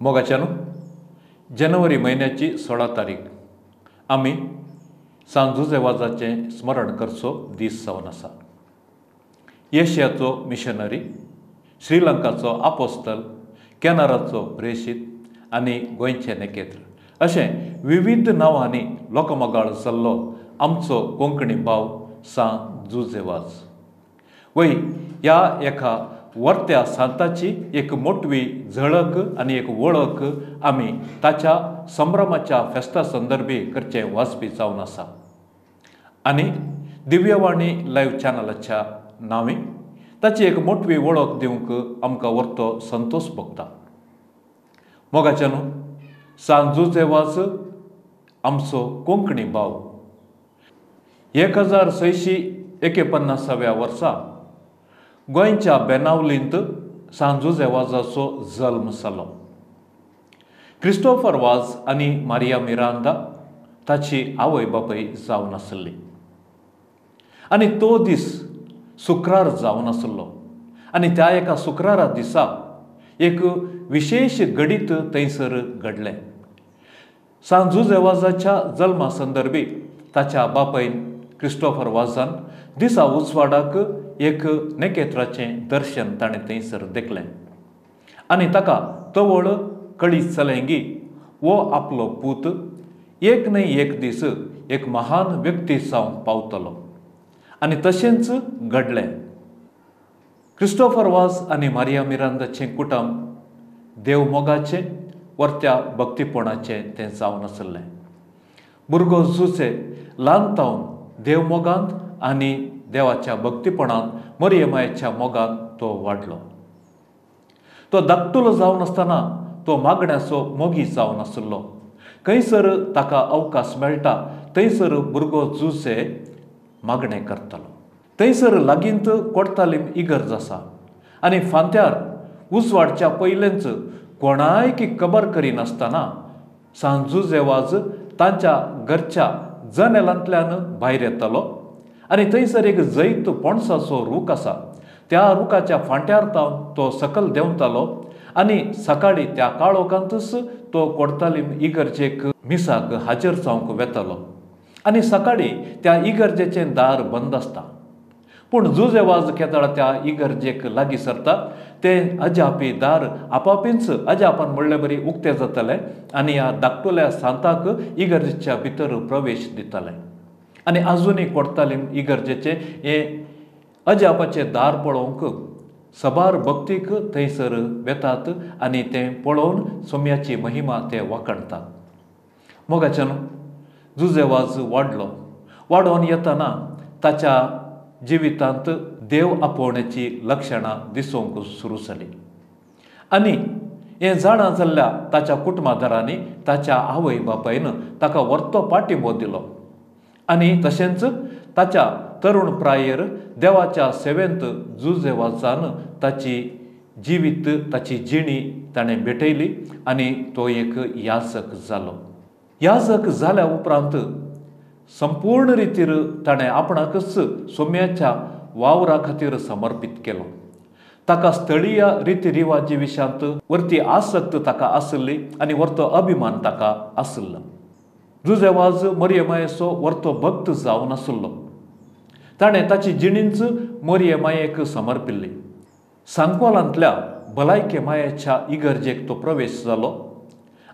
मोगाच्यानू, जानेवारी म्हयन्याची 16 तारीख आमी सांत जुझे वाजाचें स्मरण करचो दीस जावन आसा. एशियाचो मिशनरी, श्रीलंकाचो आपोस्तल, केनाराचो प्रेषीत आनी गोंयचें नेकेत्र अशें विविध नांवांनी लोकमोगाळ जाल्लो आमचो कोंकणी भाव सांत जुझे वाज. वय ह्या एका वर्त्या सांताची एक मोटवी झळक आनी एक वळख आमी ताच्या संभ्रमाच्या फेस्ता संदर्भी करचें वाजपी जावन आसा. आनी दिव्यवाणी लायव्ह चॅनलाच्या नांवी ताची एक मोटवी वळख दिवंक आमकां वर्तो संतोश भोगता. मोगाच्यानू, सांत जुझे वाज आमचो कोंकणी भाव 1651 वर्सा गोंयच्या बेनावलींत सांत जुझे वाजाचो जल्म जालो. क्रिस्टोफर वाज आनी मारिया मिरांदा ताची आवय बापूय जावन आसली आनी तो दीस शुक्रार जावन आसलो. आनी त्या एका शुक्रारा दिसा एक विशेश घडीत थंयसर घडलें. सांत जुझे वाजाच्या जल्मा संदर्भी ताच्या बापायन क्रिस्टोफर वाजान दिसा उजवाडाक एक नेकेत्राचें दर्शन ताणें थंयसर देखलें आनी ताका तवळ कळीत जालें की हो आपलो पूत एक न्हय एक दीस एक महान व्यक्ती जावंक पावतलो. आनी तशेंच घडलें. क्रिस्टोफर वाज आनी मारिया मिरांदाचें कुटुंब देवमोगाचें वर्त्या भक्तीपणाचें तें जावन आसलें. भुरगो जुझे ल्हान तावन देवमोगांत आनी देवाच्या भक्तीपणान मरियमायेच्या मोगान तो वाडलो. तो धाकटुलो जावन आसतना तो मागण्याचो मोगी जावन आसलो. खंयसर ताका अवकाश मेळटा थंयसर भुरगो जुझे मागणें करतालो. थंयसर लागींत कोडतालीम इगर्ज आसा आनी फांत्यार उजवाडच्या पयलेंच कोणायकी खबर करिनासतना सांत जुझे वाज तांच्या घरच्या जनेलांतल्यान भायर येतालो आनी थंयसर एक जैत पणसाचो रूख आसा त्या रुखाच्या फांट्यार तावन तो सकल देंवतालो आनी सकाळीं त्या काळोखांतच तो कोडतालीम इगर्जेक मिसाक हाजीर जावंक वेतालो. आनी सकाळीं त्या इगर्जेचें दार बंद आसता, पूण जुझे वाज केदळा त्या इगर्जेक लागीं सरता तें अजापी दार आपापींच अजापान म्हणले बरी उक्तें जातालें आनी ह्या धाकटुल्या सांताक इगर्जेच्या भितर प्रवेश दितालें. आनी आजुनूय कोडतालीम इगर्जेचें हें अजापाचें दार पळोवंक सबार भक्तीक थंयसर वेतात आनी तें पळोवन सोम्याची महिमा ते वाखणटात. मोगाच्यान जुझे वाज वाडलो. वाडोवन येतना ताच्या जिवितांत देव आपोवण्याची लक्षणां दिसूंक सुरू जालीं आनी हें जाणा जाल्ल्या ताच्या कुटुंबादारांनी ताच्या आवय बापायन ताका वर्तो पाठिंबो दिलो आनी तशेंच ताच्या तरुण प्रायेर देवाच्या सेवेंत जुझे वाजान ताची जिवीत ताची जिणी ताणें भेटयली आनी तो एक याजक जालो. याजक जाल्या उपरांत संपूर्ण रितीर ताणें आपणाकच सोम्याच्या वावरा खातीर समर्पीत केलो. ताका स्थळीय रिती रिवाजी विशयांत वरती आसक्त ताका आसली आनी वर्तो अभिमान ताका आसलो. जुझे वाज मरियमायेचो वर्तो भक्त जावन आसलो. ताणें ताची जिणींच मरियमायेक समर्पिल्ली. सांकवालांतल्या भलायके मायेच्या इगर्जेक तो प्रवेश जालो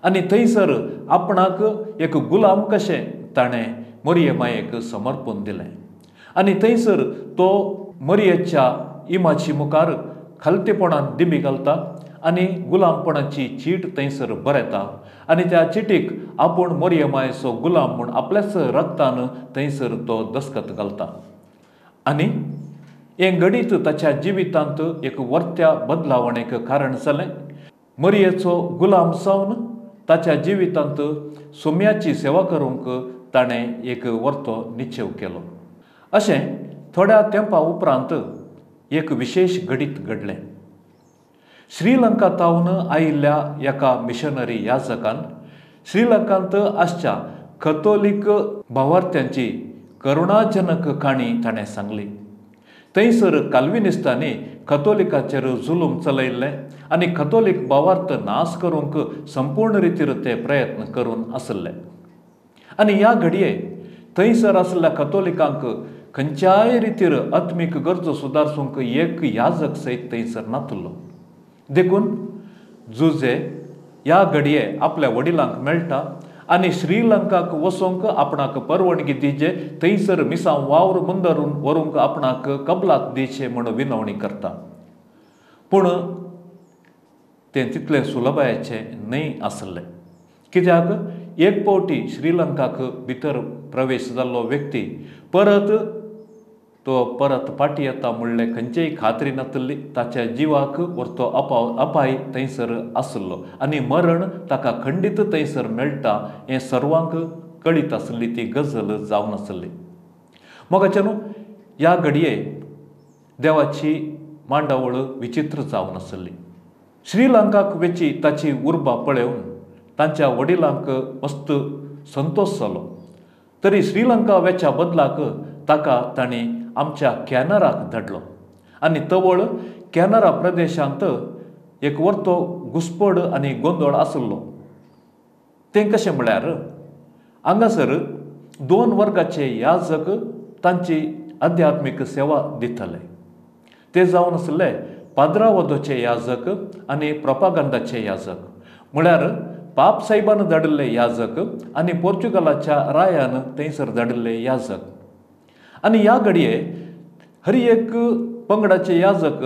आनी थंयसर आपणाक एक गुलाम कशें ताणें मरियमायेक समर्पण दिलें आनी थंयसर तो मरियेच्या इमाची मुखार खालतेपणान दिमी घालता आनी गुलामपणाची चीट थंयसर बरयता आनी त्या चिटीक आपूण मरियमायेचो गुलाम म्हूण आपल्याच रक्तान थंयसर तो दस्खत घालता. आनी हें घडीत ताच्या जिवितांत एक वर्त्या बदलावणेक कारण जालें. मरियेचो गुलाम जावन ताच्या जिवितांत सोम्याची सेवा करूंक ताणें एक वर्तो निश्चेव केलो. अशें थोड्या तेंपा उपरांत एक विशेश घडीत घडलें. श्रीलंका तावन आयिल्ल्या एका मिशनरी याजकान श्रीलंकांत आसच्या कथोलीक भावार्थ्यांची करुणाजनक काणी ताणें सांगली. थंयसर काल्विनिस्तांनी कथोलिकाचेर जुलूम चलयल्लें आनी कथोलीक भावार्थ नाश करूंक संपूर्ण रितीर ते प्रयत्न करून आसले. आनी ह्या घडये थंयसर आसल्या कथोलिकांक खंयच्याय रितीर आत्मीक गरजो सुदारसूंक एक याजक सयत थंयसर नातलो. देखून जुझे ह्या घडये आपल्या वडिलांक मेळटा आनी श्रीलंकाक वचोंक आपणाक परवानगी दिजे, थंयसर मिसांव वावर मुंदरून व्हरूंक आपणाक कबलात दिचे म्हूण विनवणी करता. पूण तें तितलें सुलभायेचें न्हय आसलें, कित्याक एक फावटी श्रीलंकाक भितर प्रवेश जाल्लो व्यक्ती परत तो परत फाटी येता म्हणलें खंयचेय खात्री नातिल्ली. ताच्या जिवाक व्हरतो अपाय थंयसर आसलो आनी मरण ताका खंडीत थंयसर मेळटा हें सर्वांक कळीत आसली ती गजल जावन आसली. मोगाचें न्हू ह्या घडये देवाची मांडावळ विचित्र जावन आसली. श्रीलंकाक वेची ताची उर्बा पळोवन तांच्या वडिलांक मस्त संतोश जालो. तरी श्रीलंका वेच्या बदलाक ताका तांणी आमच्या कॅनराक धाडलो आनी तवळ कॅनरा प्रदेशांत एक वर्तो घुसपड आनी गोंदळ आसलो. तें कशें म्हळ्यार हांगासर दोन वर्गाचे याजक तांची आध्यात्मीक सेवा दिताले. ते जावन आसले पाद्रावदोचे याजक आनी प्रोपागंदाचे याजक, म्हळ्यार पाप साहेबान धाडिल्ले याजक आनी पोर्चुगलाच्या रायान थंयसर धाडिल्ले याजक. आनी ह्या घडये हर एक पंगडाचे याजक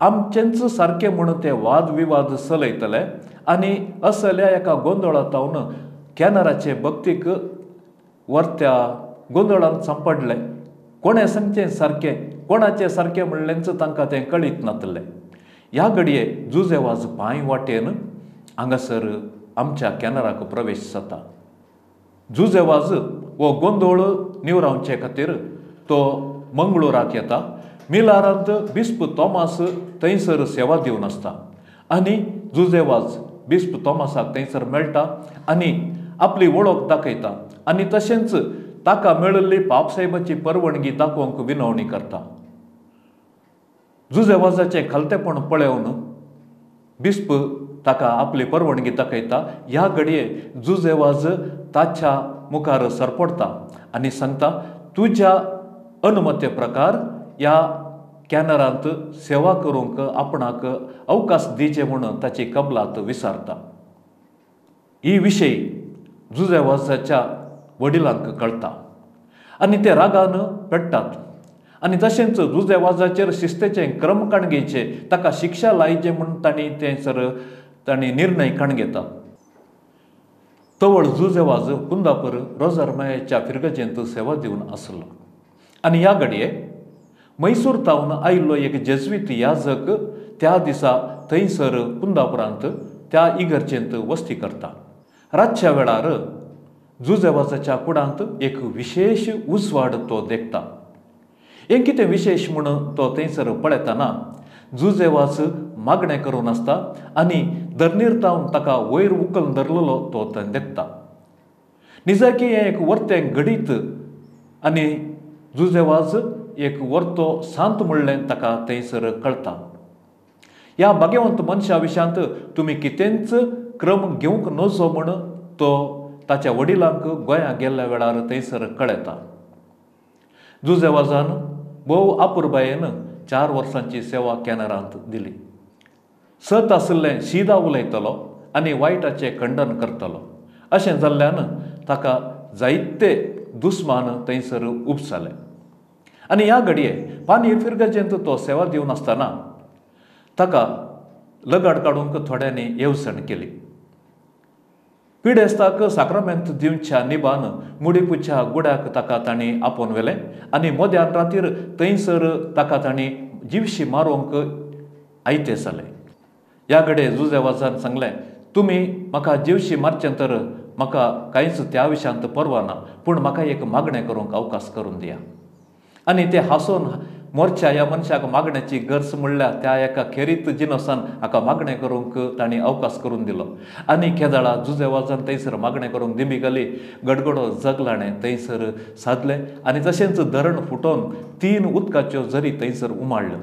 आमचेंच सारकें म्हणून ते वाद विवाद चलयतले आनी असल्या एका गोंदळा तावन कॅनराचे भक्तीक वर्त्या गोंदळांत सांपडले. कोणें सांगचें सारकें कोणाचें सारकें म्हणलेंच तांकां तें कळीत नातलें. ह्या घडये जुझेवाज पांय वाटेन हांगासर आमच्या कॅनराक प्रवेश जाता. जुझेवाज हो गोंदळ निवरावचे खातीर तो मंगळूराक येता. मिलारांत बिस्प तॉमास थंयसर सेवा दिवन आसता आनी जुझेवाज बिस्प तॉमासाक थंयसर मेळटा आनी आपली वळख दाखयता आनी तशेंच ताका मेळिल्ली पापसाहेबाची परवानगी दाखोवंक विनवणी करता. जुझेवाजाचें खालतेपण पळोवन बिस्प ताका आपली परवानगी दाखयता. ह्या घडये जुझेवाज ताच्या मुखार सरपडटा आनी सांगता, तुज्या अनुमते प्रकार ह्या कॅनरांत सेवा करूंक आपणाक अवकाश दिचे म्हणून ताची कबलात विसारता. ही विशय जुझेवाजाच्या वडिलांक कळटा आनी ते रागान पेट्टात आनी तशेंच जुझेवाजाचेर शिस्तेचें क्रम काणगेचे ताका शिक्षा लायचे म्हूण तांणी थंयसर तांणी निर्णय काणगेता. तवळ जुझेवाज कुंदापूर रोजारमायाच्या फिरगजेंत सेवा दिवन आसलो आनी ह्या घडये मैसूर तावन आयिल्लो एक जेज्वीत याजक त्या दिसा थंयसर कुंदापुरांत त्या इगर्जेंत वस्ती करता. रातच्या वेळार जुझेवाजाच्या कुडांत एक विशेश उजवाड तो देखता. हें कितें विशेश म्हूण तो थंयसर पळयतना जुझेवाज मागणें करून आसता आनी धरणीर तावन ताका वयर उखलून धरलेलो तो थंय देखता. निजाकी हें एक वर्तें घडीत आनी जुझेवाज एक वर्तो सांत म्हणलें ताका थंयसर कळटा. ह्या भाग्यवंत मनशा विशयांत तुमी कितेंच क्रम घेवंक नजो म्हूण तो ताच्या वडिलांक गोंया गेल्ल्या वेळार थंयसर कळयता. जुझेवाजान भोव आपुरबायेन 4 वर्सांची सेवा कॅनरांत दिली. सत आशिल्लें शिदा उलयतलो आनी वायटाचें खंडन करतलो अशें जाल्ल्यान ताका जायते दुस्मान थंयसर उपसाले. आनी ह्या घडये पानी फिरगजेंत तो सेवा दिवन आसतना ताका लगाड काडूंक थोड्यांनी येवजण केली. पिडेस्ताक साक्रामेंत दिवच्या निबान मुडीपूच्या गुड्याक ताका तांणी आपोवन व्हेलें आनी मध्यान रातीर थंयसर ताका तांणी जिवशी मारूंक आयते जाले. ह्या घडये जुझेवाजान सांगलें, तुमी म्हाका जिवशी मारचें तर म्हाका कांयच त्या विशयांत पर्वा ना, पूण म्हाका एक मागणें करूंक अवकाश करून दिया. आनी ते हांसून मोरच्या ह्या मनशाक मागण्याची गरज म्हणल्यार त्या एका खेरीत जिनसान हाका मागणें करूंक तांणी अवकाश करून दिलो. आनी केदळा जुझेवाजान थंयसर मागणें करूंक दिमी घाली, गडगडो जगलाणें थंयसर सादलें आनी तशेंच धरण फुटोवन 3 उदकाच्यो झरी थंयसर उमाळ्ळ्यो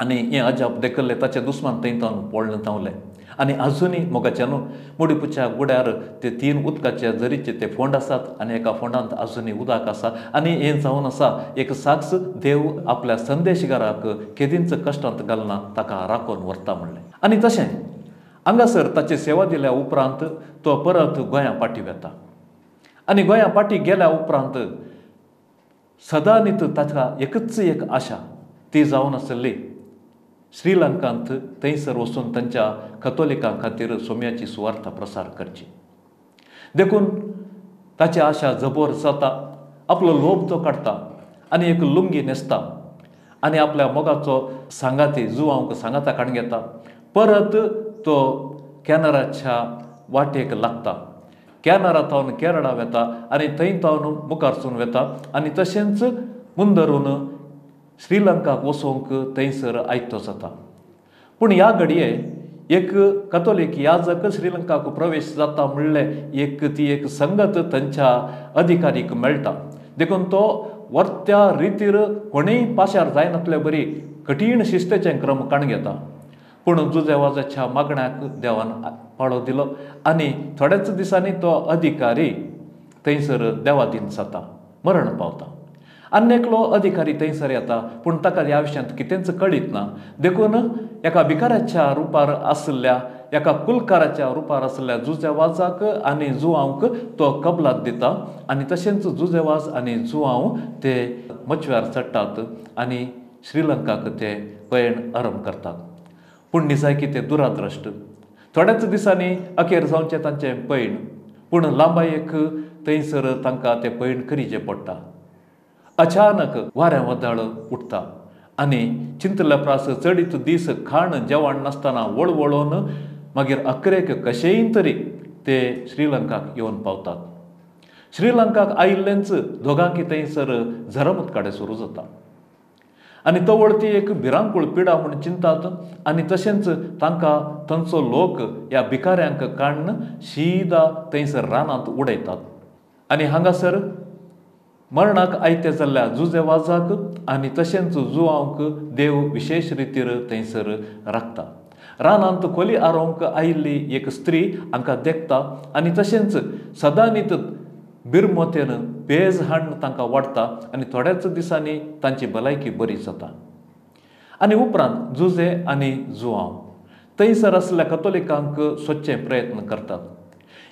आनी हें अजाप देखिल्लें ताचे दुस्मान थंय तावन पळोवन धांवले. आनी आजुनूय मोगाच्यानू मुडीपुच्या गुड्यार ते 3 उदकाचे झरीचे ते फोंड आसात आनी एका फोंडांत आजुनूय उदक आसा. आनी हें जावन आसा एक साक्ष, देव आपल्या संदेशगाराक केदींच कश्टांत घालना, ताका राखून व्हरता म्हणलें. आनी तशें हांगासर ताची सेवा दिल्या उपरांत तो परत गोंया पाटी वता. आनी गोंया पाटी गेल्या उपरांत सदांनीत ताका एकच एक आशा ती जावन आसली श्रीलंकांत थंयसर वचून तांच्या कथोलिकां खातीर सोम्याची सुवार्थ प्रसार करची. देखून ताची आशा जबोर जाता. आपलो लोभ तो काडटा आनी एक लुंगी न्हेसता आनी आपल्या मोगाचो सांगाती जुवांक सांगाता काडून घेता. परत तो कॅनराच्या वाटेक लागता. कॅनरा तावन केरळा वता आनी थंय तावन मुखारसून वता आनी तशेंच मुंदरून श्रीलंकाक वचूंक थंयसर आयतो जाता. पूण ह्या घडये एक कथोलीक याजक श्रीलंकाक प्रवेश जाता म्हणलें एक ती एक संगत तांच्या अधिकारीक मेळटा. देखून तो वर्त्या रितीर कोणूय पाशार जायनातले बरी कठीण शिस्तेचें क्रम काडून घेता. पूण जुजेवाजाच्या मागण्याक देवान पाळो दिलो आनी थोड्याच दिसांनी तो अधिकारी थंयसर देवादीन जाता, मरण पावता. आनी एकलो अधिकारी थंयसर येता, पूण ताका ह्या विशयांत कितेंच कळीत ना. देखून एका भिकाऱ्याच्या रुपार आशिल्ल्या, एका कुलकाराच्या रुपार आशिल्ल्या जुजेवाजाक आनी जुवांक तो कबलात दिता आनी तशेंच जुजेवाज आनी जुवांव ते मचव्यार चडटात आनी श्रीलंकाक ते पयण आरंभ करतात. पूण निजायकी ते दुराद्रश्ट. थोड्याच दिसांनी अखेर जावचें तांचें पयण, पूण लांबायेक थंयसर तांकां तें पयण करीचें पडटा. अचानक वारें वादळ उठता आनी चिंतल्या प्रास चडीत दीस खाण जेवण नासतना वळवळून मागीर अकरेक कशेंय तरी ते श्रीलंकाक येवन पावतात. श्रीलंकाक आयिल्लेंच दोगांकी थंयसर झरमत सुरू जाता आनी तवळ ती एक भिरांकूळ पिडा म्हूण चिंतात आनी तशेंच तांकां तांचो लोक ह्या भिकाऱ्यांक काडून शिदा थंयसर रानांत उडयतात. आनी हांगासर मरणाक आयते जाल्ल्या जुजेवाजाक आनी तशेंच जुवांक देव विशेश रितीर थंयसर राखता. रानांत खोली आरोवंक आयिल्ली एक स्त्री हांकां देखता आनी तशेंच सदांनीत बिरमोतेन पेज हाडून तांकां वाडटा आनी थोड्याच दिसांनी तांची भलायकी बरी जाता. आनी उपरांत जुजे आनी जुवांव थंयसर आसल्या कथोलिकांक सोदचे प्रयत्न करतात.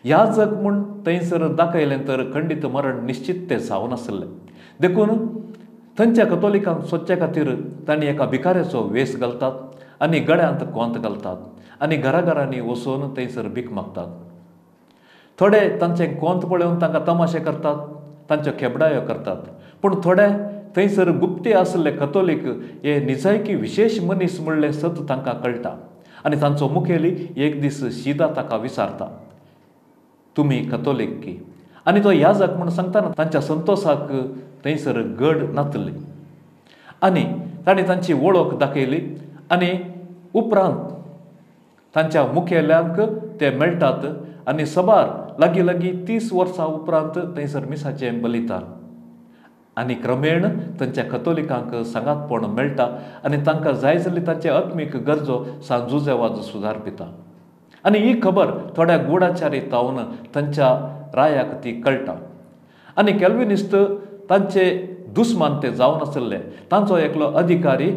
याजक म्हूण थंयसर दाखयलें तर खंडीत मरण निश्चित तें जावन आसलें. देखून थंयच्या कथोलिकांक सोदचे खातीर तांणी एका भिकाऱ्याचो वेस घालतात आनी गळ्यांत कोंत घालतात आनी घराघरांनी वचून थंयसर भीक मागतात. थोडे तांचें कोंत पळोवन तांकां तमाशे करतात, तांच्यो खेबडायो करतात. पूण थोडे थंयसर गुप्ती आसले कथोलीक हे निजायकी विशेश मनीस म्हणलें सत तांकां कळटा आनी तांचो मुखेली एक दीस शिदा ताका विचारता, तुमी कथोलीक की? आनी तो याजक म्हूण सांगतना तांच्या संतोसाक थंयसर गड नातली आनी तांणी तांची वळख दाखयली आनी उपरांत तांच्या मुखेल्यांक ते मेळटात आनी सबार लागीं लागीं 30 वर्सां उपरांत थंयसर मिसाचें बलिदान आनी क्रमेण तांच्या कथोलिकांक सांगातपण मेळटा आनी तांकां जाय जाल्ली तांचे आत्मीक गरजो सांजुजेवाज सुदारपिता. आनी ही खबर थोड्या गुडाचारी तावन तांच्या रायाक ती कळटा आनी कॅल्विनिस्त तांचे दुस्मान ते जावन आसले. तांचो एकलो अधिकारी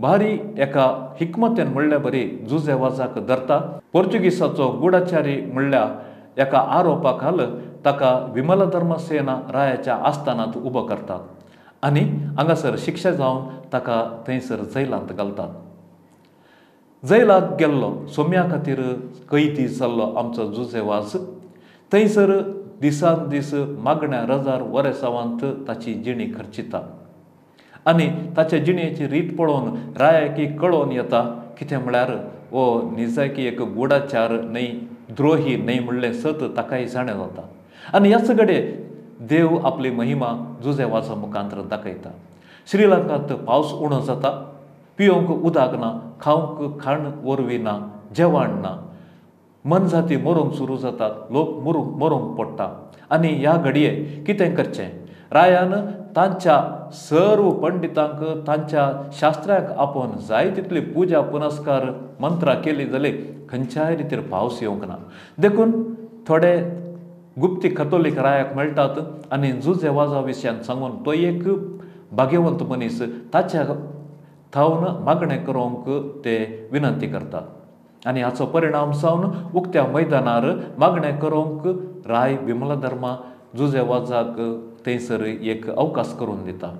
भारी एका हिकमतेन म्हणल्या बरी जुजेवाजाक धरता. पोर्चुगीसाचो गुडाचारी म्हणल्या एका आरोपा खाल ताका विमल धर्मसेना रायाच्या आस्थानांत उबो करतात आनी हांगासर शिक्षा जावन ताका थंयसर जैलांत घालतात. जैलाक गेल्लो सोम्या खातीर कैदी जाल्लो आमचो जुजेवाज थंयसर दिसान दीस मागण्या रजार वरेसावांत ताची जिणी खर्चिता आनी ताचे जिणेची रीत पळोवन रायाकी कळोवन येता कितें म्हळ्यार हो निजायकी एक गुडाचार न्हय, द्रोही न्हय म्हणलें सत ताकाय जाणा जाता. आनी ह्याच घडये देव आपली महिमा जुजेवाजा मुखांतर दाखयता. श्रीलंकांत पावस उणो जाता, पिवंक उदक ना, खावंक खाण वरवीं ना, जेवण ना, मनजाती मरूंक सुरू जातात, लोक मरूंक पडटा. आनी ह्या घडये कितें करचें, रायान तांच्या सर्व पंडितांक तांच्या शास्त्र्यांक आपोवन जाय तितली पुजा पुनस्कार मंत्रां केली जाल्यार खंयच्याय रितीर पावस येवंक ना. देखून थोडे गुप्ती कथोलीक रायाक मेळटात आनी जुजे वाजा विशयान सांगून तो एक भाग्यवंत मनीस ताच्या थावन मागणें करूंक ते विनंती करतात आनी हाचो परिणाम जावन उक्त्या मैदानार मागणें करूंक राय विमलधर्मा जुजे वाजाक थंयसर एक अवकाश करून दिता.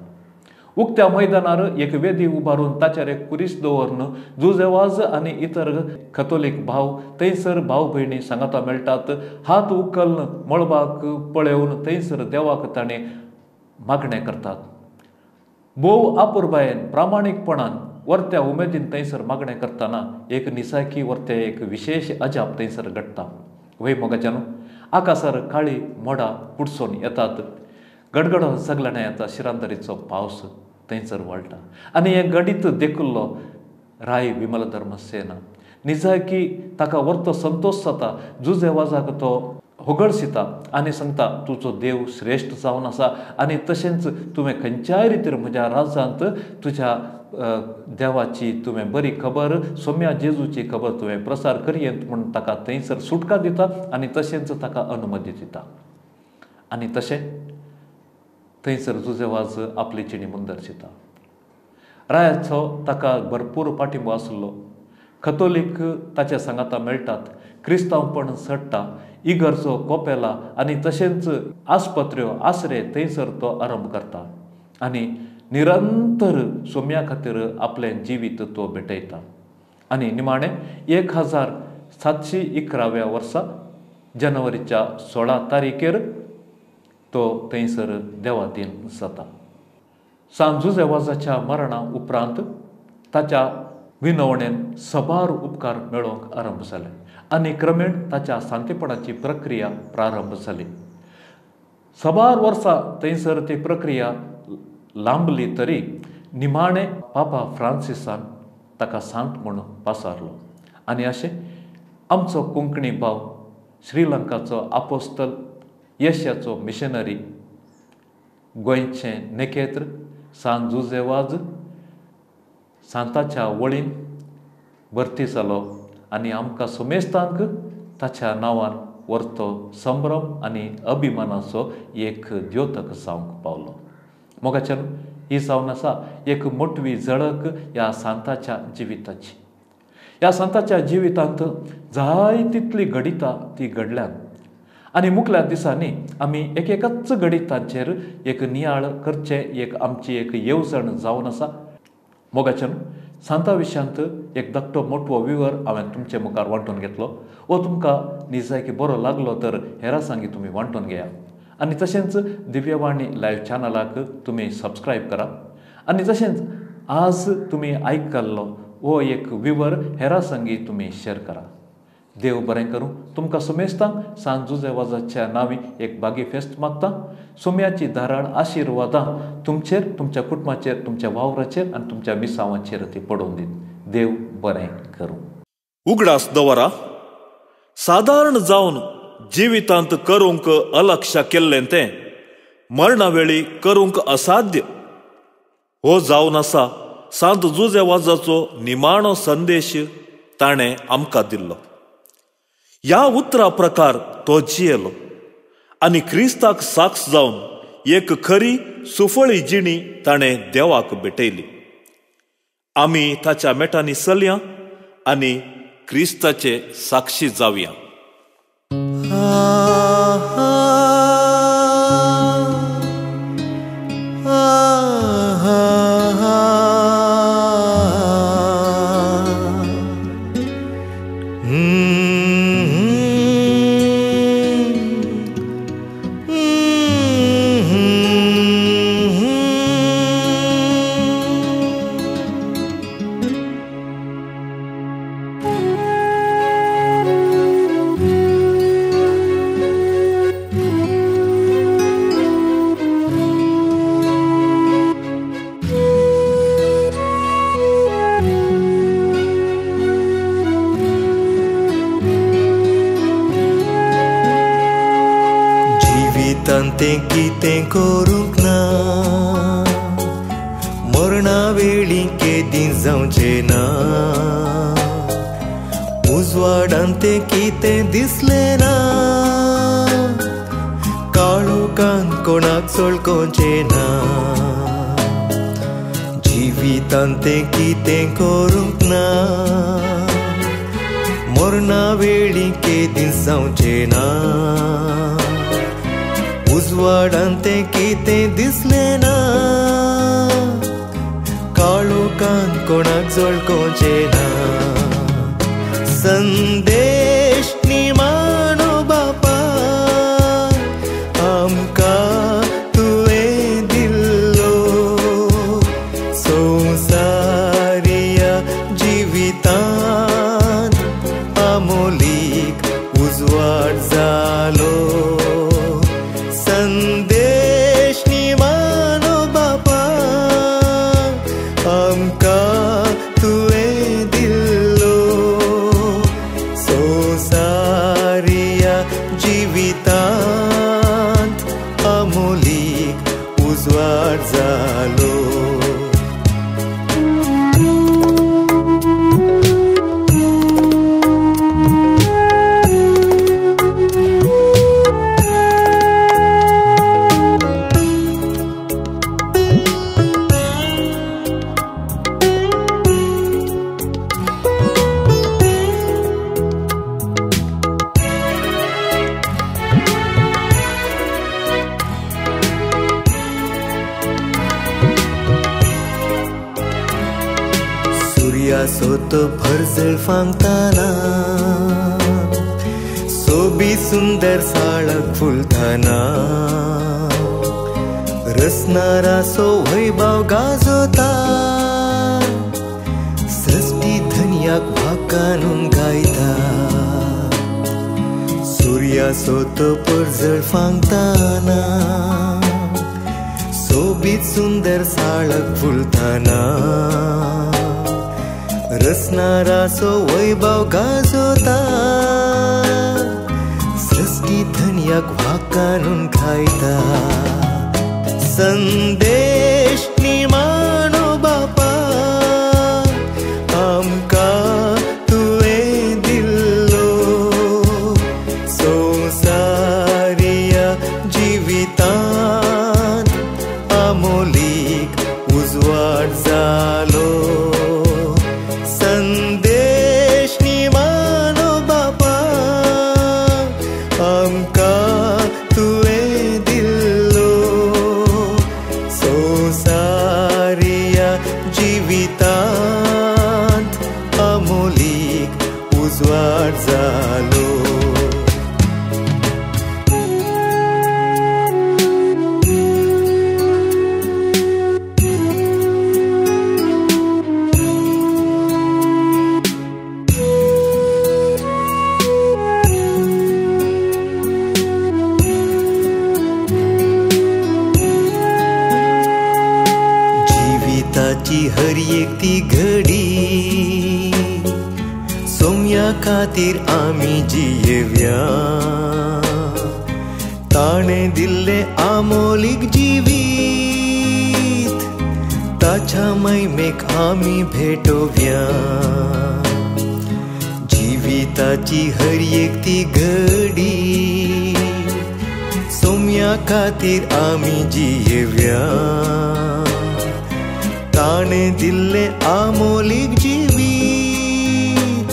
उक्त्या मैदानार एक वेदी उबारून ताचेर एक कुरीस दवरून जुजे वाज आनी इतर कथोलीक भाव थंयसर भाव भयणी सांगाता मेळटात. हात उखल्न मळबाक पळोवन थंयसर देवाक ताणें मागणें करतात. भोव आपुरबायेन प्रामाणीकपणान वर्त्या उमेदीन थंयसर मागणें करतना एक निसाकी वर्त्या एक विशेश अजाप थंयसर घडटा. वय मोगाच्यानू आकासार काळी मोडां पुडसून येतात, गडगडो सगळ्यांना येता, शिरांदरीचो पावस थंयसर वळटा आनी हें घडीत देखिल्लो राय विमलधर्म सेना निजाकी ताका वर्तो संतोश जाता. जुजे वाजाक तो होगडशिता आनी सांगता तुजो देव श्रेश्ठ जावन आसा आनी तशेंच तुवें खंयच्याय रितीर म्हज्या राज्यांत तुज्या देवाची तुवें बरी खबर सोम्या जेजूची खबर तुवें प्रसार करयेंत म्हूण ताका थंयसर सुटका दिता आनी तशेंच ताका अनुमती दिता. आनी तशें थंयसर जुजे वाज आपली जिणी मुंदरशिता. रायाचो ताका भरपूर पाठिंबो आसलो. कथोलीक ताच्या सांगाता मेळटात, क्रिस्तांवपण चडटा, इगर्जो कोपेला आनी तशेंच आस्पत्र्यो आसरे थंयसर तो आरंभ करता आनी निरंतर सोम्या खातीर आपलें जिवीत तो भेटयता. आनी निमाणें 1711व्या वर्सा जानेवारीच्या 16 तारीखेर तो थंयसर देवादीन जाता. सांत जुजे वाजाच्या मरणा उपरांत ताच्या विनवणेन सबार उपकार मेळोवंक आरंभ जाले आनी क्रमेण ताच्या सांतेपणाची प्रक्रिया प्रारंभ जाली. सबार वर्सां थंयसर ती प्रक्रिया लांबली तरी निमाणें पापा फ्रांसिसान ताका सांत म्हूण पासारलो. आनी अशें आमचो कोंकणी भाव श्रीलंकाचो आपोस्तल यशाचो मिशनरी गोंयचें नेकेत्र सांत जुजे वाज सांताच्या वळीन भरती जालो आनी आमकां सुमेस्तांक ताच्या नांवान वर्तो संभ्रम आनी अभिमानाचो एक द्योतक जावंक पावलो. मोगाच्यान ही जावन आसा एक मोटवी झळक ह्या सांताच्या जिविताची. ह्या सांताच्या जिवितांत जाय तितली घडितां ती घडल्यात आनी मुखल्या दिसांनी आमी एक एकच घडितांचेर एक नियाळ करचें एक आमची एक येवजण जावन आसा. मोगाच्यान सांता विशयांत एक धाकटो मोटवो विवर हांवें तुमचे मुखार वांटून घेतलो. हो तुमकां निजायकी बरो लागलो तर हेरां सांगी तुमी वांटून घेया आनी तशेंच दिव्यवाणी लायव्ह चॅनलाक तुमी सबस्क्रायब करा आनी तशेंच आज तुमी आयकल्लो हो एक विवर हेरां सांगी तुमी शेअर करा. देव बरें करूं. तुमकां सुमेस्तांक सांत जुजे वाजाच्या नांवी एक बागी फेस्त मागता. सोम्याची धाराळ आशिर्वादां तुमचेर, तुमच्या कुटुंबाचेर, तुमच्या वावराचेर आनी तुमच्या मिसांवाचेर ती पडोवन दीत. देव बरें करूं. उगडास दवरा, सादारण जावन जिवितांत करूंक अलक्ष केल्लें तें मरणा वेळी करूंक असाध्य हो जावन आसा सांत जुजे वाजाचो निमाणो संदेश ताणें आमकां दिल्लो. ह्या उतरा प्रकार तो जियेलो आनी क्रिस्ताक साक्ष जावन एक खरी सुफळी जिणी ताणें देवाक भेटयली. आमी ताच्या मेटांनी चलया आनी क्रिस्ताचे साक्षी जावया. जिवितांत तें कितें करूंक ना। वेळी केदी जावचें ना, उजवाडान तें कितें दिसलें ना, काळोखान कोणाक चळकोवचें ना, जिवितान तें कितें करूंक ना, मरणा वेळी केदी जावचें ना, उजवाडान तें कितें दिसलें ना, काळोखान कोणाक जळकोवचें ना। संदेश निमाणो बापा आमकां तुवें दिल्लो, संवसारिया जिवितांत आमोलीक उजवाड जालो। संदेश निमाणो बापा आमकां तुवें दिल्लो, संवसारिया जिवितांत आमोलीक उजवाड जालो। सोतो भरजळ फांगताना, सोबी सुंदर साळक फुलताना, रसनारासो वैभव गाजोता, सृष्टी धनयाक वाकानून गायता। सुर्या सोतो परजळ फांगताना, सोबीत सुंदर साळक फुलताना, रसनारासो वैभव गाजोता, सृष्टी धनयाक वाकानून खायता। संदेश निमाणो बापा आमकां तुवें दिल्लो, संवसारिया जिवितांत आमोलीक उजवाड जालो। संदेश निमाणो बापा आमकां तुवें दिल्लो, संवसारिया जिवितांत आमोलीक उजवाड जालो। जिविताची हर एक ती घडी सोम्या खातीर आमी जियेव्या, ताणें दिल्लें आमोलीक जिवीत ताच्या महिमेक आमी भेटोव्या। जिविताची हर एक ती घडी सोम्या खातीर आमी जियेव्या, ताणें दिल्लें आमोलीक जिवीत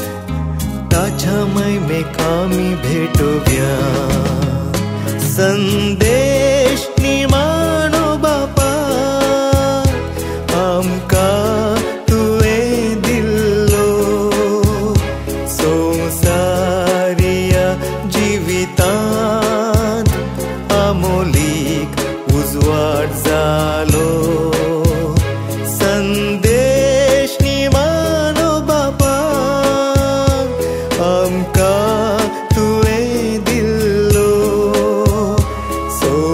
ताच्या महिमेक आमी भेटोव्या। संदेश निमाणो बापा आमकां तुवें दिल्लो, संवसारिया जिवितांत आमोलीक उजवाड जालो। संदेश निमाणो बापा आमकां तुवें दिल्लो, संवसारिया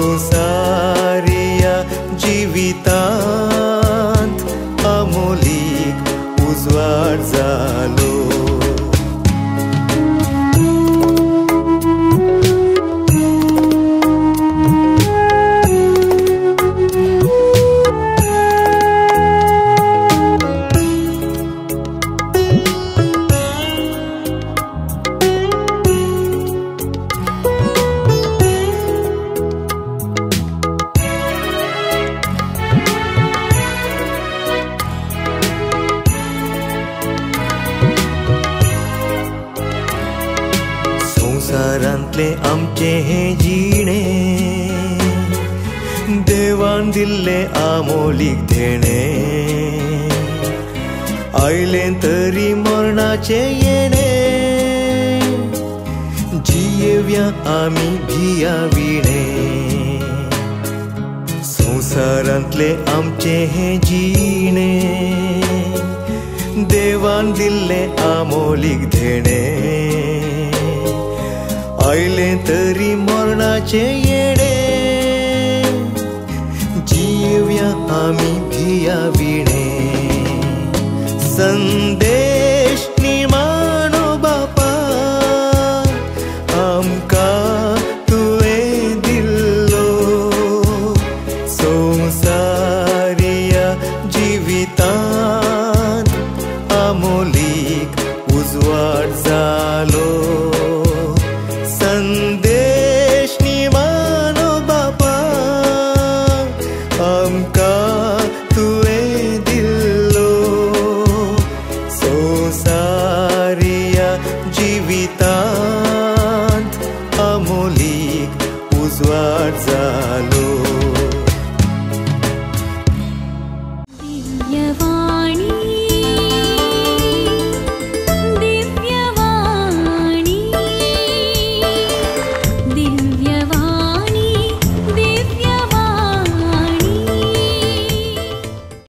संवसारांतलें आमचें हें जिणें, देवान दिल्लें आमोलीक देणें, आयलें तरी मरणाचें येणें, जियेवया आमी भिया विणें। संवसारांतलें आमचें हें जिणें, देवान दिल्लें आमोलीक देणें, आयलें तरी मरणाचें येणें, जियेवया आमी भिया विणें। संदेश निमाणो बापा आमकां तुवें दिल्लो, संवसारिया जिवितांत आमोलीक उजवाड जालो। संदेश निमाणो बापा आमकां तुवें दिल्लो, संवसारिया जिवितांत आमोलीक उजवाड जालो। दिव्यवाणी दिव्यवाणी दिव्यवाणी।